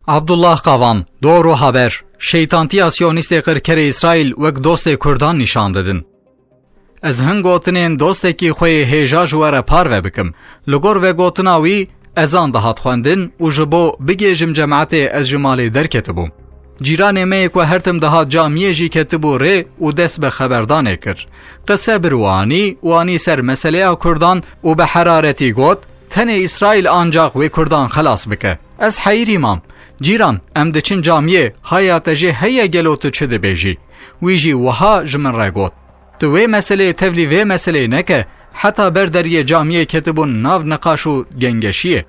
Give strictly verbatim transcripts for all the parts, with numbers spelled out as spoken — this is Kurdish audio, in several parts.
Abdullah Kavan, Doğru Haber, şeytantiya Siyonistê qirkerê Îsraîl wek dostê Kurdan nîşan didin. Ez hin gotinên dostekî xwe yê hêja ji we re parve bikim. Li gor vegotina wî, ezan dihat xwendin û ji bo bigêjim cemaetê ez ji malê derketibûm. Cîranê me yê ku her tim dihat camiyê jî ketibû rê û dest bi xeberdanê kir. Qise bir û anî û anî ser meseleya Kurdan û bi heraretî got, "Tenê Îsraîl ancax wê Kurdan xelas bike." Ez heyirî mam. "Cîran, em diçin camiyê, haya te jê heye gelo tu çi dibêjî?" Wî jî wiha ji min re got, "Tu wê meseleyê tevlî vê meseleyê neke, heta ber deriyê camiyê ketibûn nav niqaş û gengeşiyê."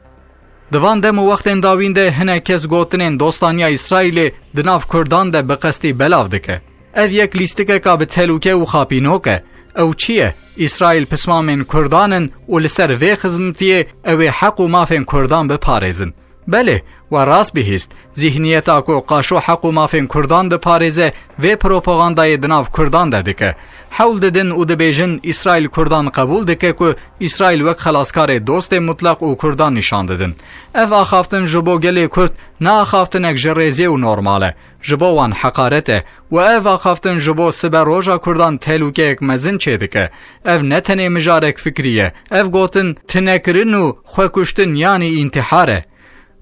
Di van dem û wextên dawîn de hinek kes gotinên dostaniya Îsraîlê di nav Kurdan de bi qestî belav dike. Ev yek lîstikeka bi telûke û xapînok e. Ew çi ye? Îsraîl pismamên Kurdan in û li ser vê xizmetiyê ew ê heq û mafên Kurdan biparêzin. Belê, we rast bihîst. Zîhniyeta ku qaşo heq û mafên Kurdan diparêze, vê propagandayê di nav Kurdan de dike. Hewl didin û dibêjin Îsraîl Kurdan qebûl dike ku Îsraîl wek xelaskarê dostê mutlaq û Kurdan nîşan didin. Ev axaftin ji bo gelê Kurd ne axaftinek ji rêzê û normal e. Ji bo wan heqaret e. Û ev axaftin ji bo siberoja Kurdan tehlûkeyek mezin çêdike. Ev ne tenê mijarek fikrî ye. Ev gotin tinekirin û xwekuştin yanî întîhar e.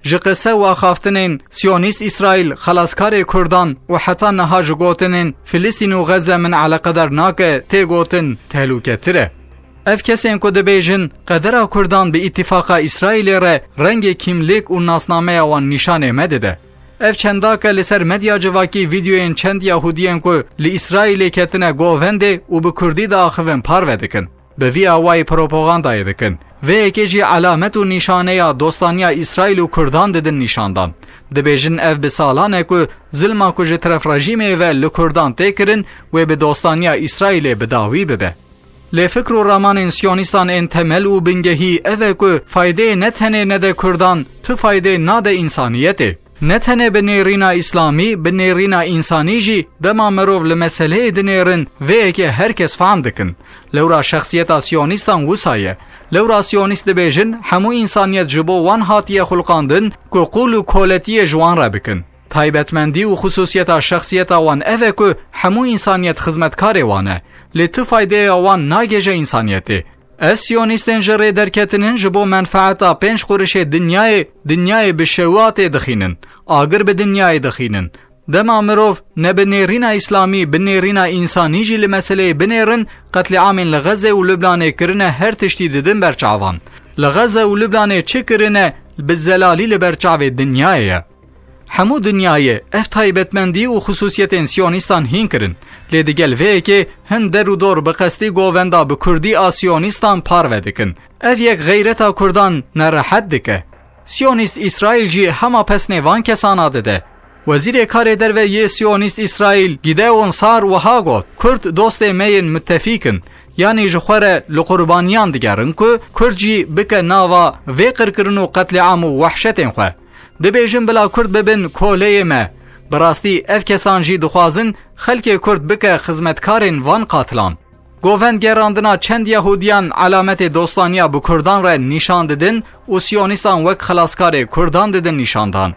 Ji qise û axaftinên Siyonîst Îsraîl, xelaskarê Kurdan û heta niha ji gotinên Filistîn û Xezze min eleqedar nake tê gotin tehlûketir e. Ev kesên ku dibêjin qedera Kurdan bi îtîfaqa Îsraîlê re rengê kîmlik û nasnameya wan nîşanê me dide. Ev çendake li ser medya civakî vîdeoyên çend Yahûdiyên ku li Îsraîlê ketine govendê û bi Kurdî diaxivin parve dikin. Bi vî awayî propagandayê dikin. Vê yekê jî elamet û nîşaneya dostaniya Îsraîl û Kurdan didin nîşandan. Dibêjin ev bi salan e ku zilma ku ji teref rejîmê ve li Kurdan tê kirin, wê bi dostaniya Îsraîlê bi dawî bibe. Lê fikr û ramanên siyonîstan ên temel û bingehî ev e ku faydeyê ne tenê nede Kurdan, tu faydeyê nade însaniyetê. Ne tenê bi nêrîna îslamî, bi nêrîna însanî jî dema mirov li meseleyê dinêrin, vê yekê her kes fehm dikin. Lewra şexsiyeta siyonîstan wisa ye. Lewra siyonîst dibêjin, hemû însaniyet ji bo wan hatiye xulqandin ku qûl û koletiyê ji wan re bikin. Taybetmendî û xisûsiyeta şexsiyeta wan ev e ku hemû însaniyet xizmetkarê wan e. Lê tu faydeya wan nagêje însaniyetê. Ez siyonîstên ji rê derketinin ji bo menfaeta pênc qurişê dinyayê, dinyayê bi şewatê dixînin. Agir bi dinyayê dixînin. Dema mirov ne bi nêrîna îslamî, bi nêrîna însanî jî li meseleyê binêrin, qetlîamên li Xezze û Lubnanê kirine her tiştî didin ber çavan. Li Xezze û Lubnanê çi kirine bi zelalî li ber çavê dinyayê ye. Hemû dinyayê ev taybetmendî û xisûsiyetên siyonîstan hîn kirin. Lê digel vê yekê hin der û dor bi qestî govenda bi kurdî a siyonîstan parve dikin. Ev yek xeyreta kurdan nerehet dike. Siyonîst Îsraîl jî hema pesnê van kesana dide. Wezîrê Karê Derve yê Siyonîst Îsraîl Gideon Sar wiha got, Kurd dostê me yên mitefîk in. Yanî ji xwe re li qurbaniyan digerin ku Kurd jî bike nava vê qirkirin û qetlîam û wehşetên xwe. Dibêjin bila Kurd bibin koleyê me. Bi rastî ev kesan jî dixwazin xelkê Kurd bike xizmetkarên van qatilan. Govend gerandina çend Yahûdiyan elametê dostaniya bi Kurdan re nîşan didin û Siyonîstan wek xelaskarê Kurdan didin nîşandan.